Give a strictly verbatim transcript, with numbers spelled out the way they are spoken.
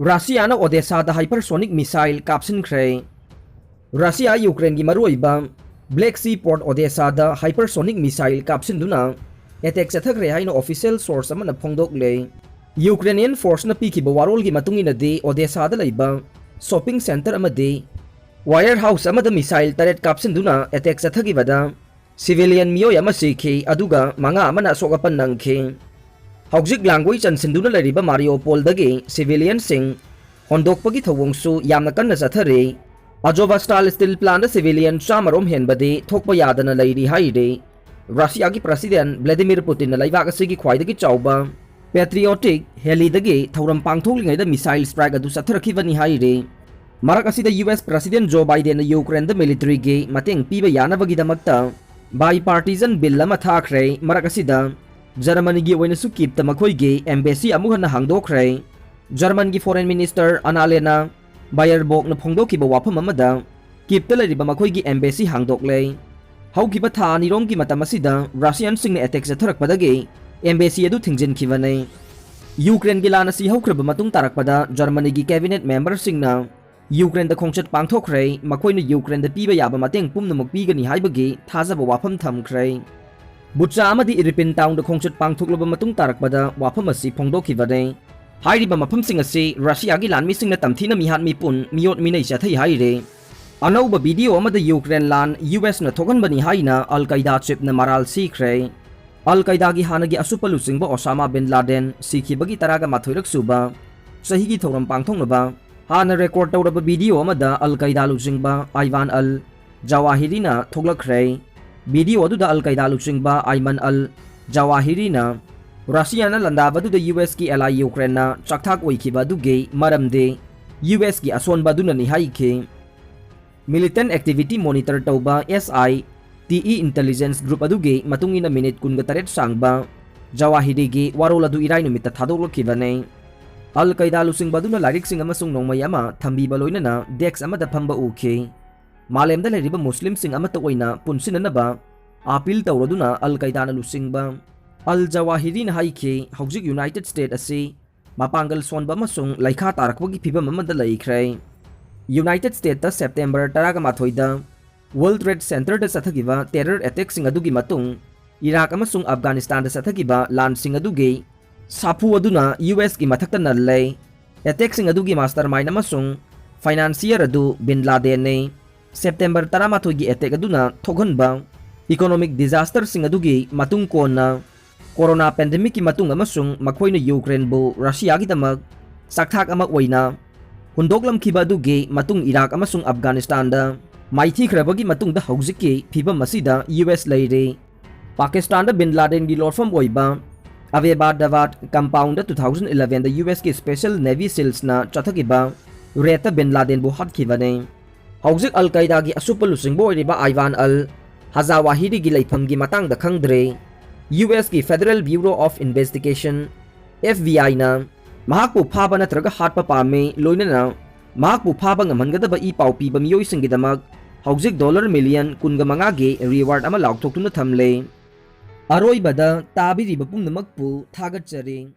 ꯔꯁꯤꯌꯥꯅ ꯑꯣꯗꯦꯁꯥꯗ hypersonic missile ꯀꯥꯞꯁꯤꯟꯈ꯭ꯔꯦ꯫ Russia ꯌꯨꯀ꯭ꯔꯦꯟꯒꯤ ꯃꯔꯨꯑꯣꯏꯕ Black Sea port ꯑꯣꯗꯦꯁꯥꯗ hypersonic missile ꯀꯥꯞꯁꯤꯟꯗꯨꯅ attack ꯆꯠꯊꯈ꯭ꯔꯦ ꯍꯥꯏꯅ official source ꯑꯃꯅ ꯐꯣꯡꯗꯣꯛꯂꯦ꯫ Ukrainian forceꯅ ꯄꯤꯈꯤꯕ ꯋꯥꯔꯣꯜꯒꯤ ꯃꯇꯨꯡ ꯏꯟꯅꯗꯤ, ꯑꯣꯗꯦꯁꯥꯗ ꯂꯩꯕ shopping centre ꯑꯃꯗꯤ warehouse ꯑꯃꯗ missile ꯇꯔꯦꯠ ꯀꯥꯞꯁꯤꯟꯗꯨꯅ attack ꯆꯠꯊꯈꯤꯕꯗ civilian ꯃꯤꯑꯣꯏ ꯑꯃ ꯁꯤꯈꯤ, ꯑꯗꯨꯒ ꯃꯉꯥ ꯑꯃꯅ ꯑꯁꯣꯛ ꯑꯄꯟ ꯅꯪꯈꯤ꯫ ꯍꯧꯖꯤꯛ ꯂꯥꯡꯒꯣꯏ ꯆꯟꯁꯤꯟꯗꯨꯅ ꯂꯩꯔꯤꯕ ꯃꯥꯔꯤꯌꯣꯄꯣꯜꯗꯒꯤ civilianꯁꯤꯡ ꯍꯣꯟꯗꯣꯛꯄꯒꯤ ꯊꯧꯑꯣꯡꯁꯨ ꯌꯥꯝꯅ ꯀꯟꯅ ꯆꯠꯊꯔꯤ꯫ Azovstal steel plantꯇ civilian ꯆꯥꯝꯃꯔꯣꯝ ꯍꯦꯟꯕꯗꯤ ꯊꯣꯛꯄ ꯌꯥꯗꯅ ꯂꯩꯔꯤ ꯍꯥꯏꯔꯤ꯫ ꯔꯁꯤꯌꯥꯒꯤ President Vladimir Putinꯅ ꯂꯩꯕꯥꯛ ꯑꯁꯤꯒꯤ ꯈ꯭ꯋꯥꯏꯗꯒꯤ ꯆꯥꯎꯕ Patriotic heliꯗꯒꯤ ꯊꯧꯔꯝ ꯄꯥꯡꯊꯣꯛꯂꯤꯉꯩꯗ missile strike ꯑꯗꯨ ꯆꯠꯊꯔꯛꯈꯤꯕꯅꯤ ꯍꯥꯏꯔꯤ꯫ ꯃꯔꯛ ꯑꯁꯤꯗ U S President Joe Bidenꯅ Ukraineꯗ militaryꯒꯤ ꯃꯇꯦꯡ ꯄꯤꯕ ꯌꯥꯅꯕꯒꯤꯗꯃꯛꯇ bipartisan bill ꯑꯃ ꯊꯥꯈ꯭ꯔꯦ꯫ ꯃꯔꯛ ꯑꯁꯤꯗ Germanyꯒꯤ ꯑꯣꯏꯅꯁꯨ Kievꯇ ꯃꯈꯣꯏꯒꯤ embassy ꯑꯃꯨꯛ ꯍꯟꯅ ꯍꯥꯡꯗꯣꯛꯈ꯭ꯔꯦ꯫ Germanꯒꯤ Foreign Minister Annalena Baerbockꯅ ꯐꯣꯡꯗꯣꯛꯈꯤꯕ ꯋꯥꯐꯝ ꯑꯃꯗ, Kievꯇ ꯂꯩꯔꯤꯕ ꯃꯈꯣꯏꯒꯤ embassy ꯍꯥꯡꯗꯣꯛꯂꯦ꯫ ꯍꯧꯈꯤꯕ ꯊꯥ ꯑꯅꯤꯔꯣꯝꯒꯤ ꯃꯇꯝ ꯑꯁꯤꯗ Russianꯁꯤꯡꯅ attack ꯆꯠꯊꯔꯛꯄꯗꯒꯤ embassy ꯑꯗꯨ ꯊꯤꯡꯖꯤꯟꯈꯤꯕꯅꯤ꯫ Ukraineꯒꯤ ꯂꯥꯟ ꯑꯁꯤ ꯍꯧꯈ꯭ꯔꯕ ꯃꯇꯨꯡ ꯇꯥꯔꯛꯄꯗ Germanyꯒꯤ cabinet memberꯁꯤꯡꯅ Ukraineꯗ ꯈꯣꯡꯆꯠ ꯄꯥꯡꯊꯣꯛꯈ꯭ꯔꯦ, ꯃꯈꯣꯏꯅ Ukraineꯗ ꯄꯤꯕ ꯌꯥꯕ ꯃꯇꯦꯡ ꯄꯨꯝꯅꯃꯛ ꯄꯤꯒꯅꯤ ꯍꯥꯏꯕꯒꯤ ꯊꯥꯖꯕ ꯋꯥꯐꯝ ꯊꯝꯈ꯭ꯔꯦ꯫ Bucha ꯑꯃꯗꯤ Irpin townꯗ ꯈꯣꯡꯆꯠ ꯄꯥꯡꯊꯣꯛꯂꯕ ꯃꯇꯨꯡ ꯇꯥꯔꯛꯄꯗ ꯋꯥꯐꯝ ꯑꯁꯤ ꯐꯣꯡꯗꯣꯛꯈꯤꯕꯅꯤ꯫ ꯍꯥꯏꯔꯤꯕ ꯃꯐꯝꯁꯤꯡ ꯑꯁꯤ ꯔꯁꯤꯌꯥꯒꯤ ꯂꯥꯟꯃꯤꯁꯤꯡꯅ ꯇꯝꯊꯤꯅ ꯃꯤꯍꯥꯠ ꯃꯤꯄꯨꯟ, ꯃꯤꯑꯣꯠ ꯃꯤꯅꯩ ꯆꯠꯊꯩ ꯍꯥꯏꯔꯤ꯫ ꯑꯅꯧꯕ video ꯑꯃꯗ Ukraine ꯂꯥꯟ U Sꯅ ꯊꯣꯛꯍꯟꯕꯅꯤ ꯍꯥꯏꯅ Al Qaeda chiefꯅ ꯃꯔꯥꯜ ꯁꯤꯈ꯭ꯔꯦ꯫ Al Qaedaꯒꯤ ꯍꯥꯟꯅꯒꯤ ꯑꯁꯨꯞꯄ ꯂꯨꯆꯤꯡꯕ Osama bin Laden ꯁꯤꯈꯤꯕꯒꯤ ꯇꯔꯥꯒ ꯃꯥꯊꯣꯏꯔꯛ ꯁꯨꯕ ꯆꯍꯤꯒꯤ ꯊꯧꯔꯝ ꯄꯥꯡꯊꯣꯛꯅꯕ ꯍꯥꯟꯅ record ꯇꯧꯔꯕ video ꯑꯃꯗ Al Qaeda ꯂꯨꯆꯤꯡꯕ Ayman al Zawahiriꯅ ꯊꯣꯛꯂꯛꯈ꯭ꯔꯦ꯫ Video ꯑꯗꯨꯗ Al Qaeda ꯂꯨꯆꯤꯡꯕ Ayman al Zawahiriꯅ ꯔꯁꯤꯌꯥꯅ ꯂꯥꯟꯗꯥꯕꯗꯨꯗ U Sꯀꯤ ally Ukraineꯅ ꯆꯥꯛꯊꯥꯛ ꯑꯣꯏꯈꯤꯕ ꯑꯗꯨꯒꯤ ꯃꯔꯝꯗꯤ U Sꯀꯤ ꯑꯁꯣꯟꯕ ꯑꯗꯨꯅꯅꯤ ꯍꯥꯏꯈꯤ꯫ Militant activity monitor ꯇꯧꯕ S I T E intelligence group ꯑꯗꯨꯒꯤ ꯃꯇꯨꯡ ꯏꯟꯅ minute ꯀꯨꯟꯒ ꯇꯔꯦꯠ ꯁꯥꯡꯕ ꯖꯋꯥꯍꯤꯔꯤꯒꯤ ꯋꯥꯔꯣꯜ ꯑꯗꯨ ꯏꯔꯥꯏ ꯅꯨꯃꯤꯠꯇ ꯊꯥꯗꯣꯛꯂꯛꯈꯤꯕꯅꯤ꯫ Al Qaeda ꯂꯨꯆꯤꯡꯕ ꯑꯗꯨꯅ ꯂꯥꯏꯔꯤꯛꯁꯤꯡ ꯑꯃꯁꯨꯡ ꯅꯣꯡꯃꯩ ꯑꯃ ꯊꯝꯕꯤꯕ ꯂꯣꯏꯅꯅ desk ꯑꯃꯗ ꯐꯝꯕ ꯎꯈꯤ꯫ ꯃꯥꯂꯦꯝꯗ ꯂꯩꯔꯤꯕ ꯃꯨꯁꯂꯤꯝꯁꯤꯡ ꯑꯃꯠꯇ ꯑꯣꯏꯅ ꯄꯨꯟꯁꯤꯟꯅꯅꯕ appeal ꯇꯧꯔꯗꯨꯅ Al Qaedaꯅ ꯂꯨꯆꯤꯡꯕ Al Zawahiriꯅ ꯍꯥꯏꯈꯤ, ꯍꯧꯖꯤꯛ United State ꯑꯁꯤ ꯃꯄꯥꯡꯒꯜ ꯁꯣꯟꯕ ꯑꯃꯁꯨꯡ ꯂꯩꯈꯥ ꯇꯥꯔꯛꯄꯒꯤ ꯐꯤꯚꯝ ꯑꯃꯗ ꯂꯩꯈ꯭ꯔꯦ꯫ ꯌꯨꯅꯥꯏꯇꯦꯗ ꯁ꯭ꯇꯦꯠꯇ ꯁꯦꯞꯇꯦꯝꯕꯔ ꯇꯔꯥꯃꯥꯊꯣꯏꯗ World Trade Centerꯗ ꯆꯠꯊꯈꯤꯕ terror attackꯁꯤꯡ ꯑꯗꯨꯒꯤ ꯃꯇꯨꯡ, ꯏꯔꯥꯛ ꯑꯃꯁꯨꯡ ꯑꯐꯒꯥꯅꯤꯁꯇꯥꯟꯗ ꯆꯠꯊꯈꯤꯕ ꯂꯥꯟꯁꯤꯡ ꯑꯗꯨꯒꯤ ꯁꯥꯐꯨ ꯑꯗꯨꯅ USꯀꯤ ꯃꯊꯛꯇ ꯅꯜꯂꯦ꯫ Attackꯁꯤꯡ ꯑꯗꯨꯒꯤ mastermind ꯑꯃꯁꯨꯡ financier ꯑꯗꯨ ꯕꯤꯟ ꯂꯥꯗꯦꯟꯅꯤ꯫ ꯁꯦꯞꯇꯦꯝꯕꯔ ꯇꯔꯥꯃꯥꯊꯣꯏꯒꯤ attack ꯑꯗꯨꯅ ꯊꯣꯛꯍꯟꯕ economic disasterꯁꯤꯡ ꯑꯗꯨꯒꯤ ꯃꯇꯨꯡ ꯀꯣꯟꯅ, corona pandemicꯀꯤ ꯃꯇꯨꯡ ꯑꯃꯁꯨꯡ ꯃꯈꯣꯏꯅ ꯌꯨꯀ꯭ꯔꯦꯟꯕꯨ ꯔꯁꯤꯌꯥꯒꯤꯗꯃꯛ ꯆꯥꯛꯊꯥꯛ ꯑꯃ ꯑꯣꯏꯅ ꯍꯨꯟꯗꯣꯛꯂꯝꯈꯤꯕ ꯑꯗꯨꯒꯤ ꯃꯇꯨꯡ ꯏꯔꯥꯛ ꯑꯃꯁꯨꯡ ꯑꯐꯒꯥꯅꯤꯁꯇꯥꯟꯗ ꯃꯥꯏꯊꯤꯈ꯭ꯔꯕꯒꯤ ꯃꯇꯨꯡꯗ ꯍꯧꯖꯤꯛꯀꯤ ꯐꯤꯕꯝ ꯑꯁꯤꯗ US ꯂꯩꯔꯤ꯫ ꯄꯥꯀꯤꯁꯇꯥꯟꯗ ꯕꯤꯟ ꯂꯥꯗꯦꯟꯒꯤ ꯂꯣꯠꯐꯝ ꯑꯣꯏꯕ ꯑꯕꯦꯕꯥꯗꯕꯥꯗ compoundꯗ two thousand elevenꯗ USꯀꯤ Special Navy SEALsꯅ ꯆꯠꯊꯈꯤꯕ raidꯇ ꯕꯤꯟ ꯂꯥꯗꯦꯟꯕꯨ ꯍꯥꯠꯈꯤꯕꯅꯤ꯫ ꯍꯧꯖꯤꯛ ꯑꯜ ꯀꯥꯏꯗꯥꯒꯤ ꯑꯁꯨꯞꯄ ꯂꯨꯆꯤꯡꯕ ꯑꯣꯏꯔꯤꯕ ꯑꯥꯏꯋꯥꯟ ꯑꯜ ꯍꯖꯥꯋꯥꯍꯤꯔꯤꯒꯤ ꯂꯩꯐꯝꯒꯤ ꯃꯇꯥꯡꯗ ꯈꯪꯗ꯭ꯔꯦ꯫ USꯀꯤ Federal Bureau of Investigation, FBIꯅ ꯃꯍꯥꯛꯄꯨ ꯐꯥꯕ ꯅꯠꯇ꯭ꯔꯒ ꯍꯥꯠꯄ ꯄꯥꯝꯃꯤ, ꯂꯣꯏꯅꯅ ꯃꯍꯥꯛꯄꯨ ꯐꯥꯕ ꯉꯝꯍꯟꯒꯗꯕ ꯏ ꯄꯥꯎ ꯄꯤꯕ ꯃꯤꯑꯣꯏꯁꯤꯡꯒꯤꯗꯃꯛ ꯍꯧꯖꯤꯛ dollar million ꯀꯨꯟꯒ ꯃꯉꯥꯒꯤ reward ꯑꯃ ꯂꯥꯎꯊꯣꯛꯇꯨꯅ ꯊꯝꯂꯦ꯫ ꯑꯔꯣꯏꯕꯗ ꯇꯥꯕꯤꯔꯤꯕ ꯄꯨꯝꯅꯃꯛꯄꯨ ꯊꯥꯒꯠꯆꯔꯤ꯫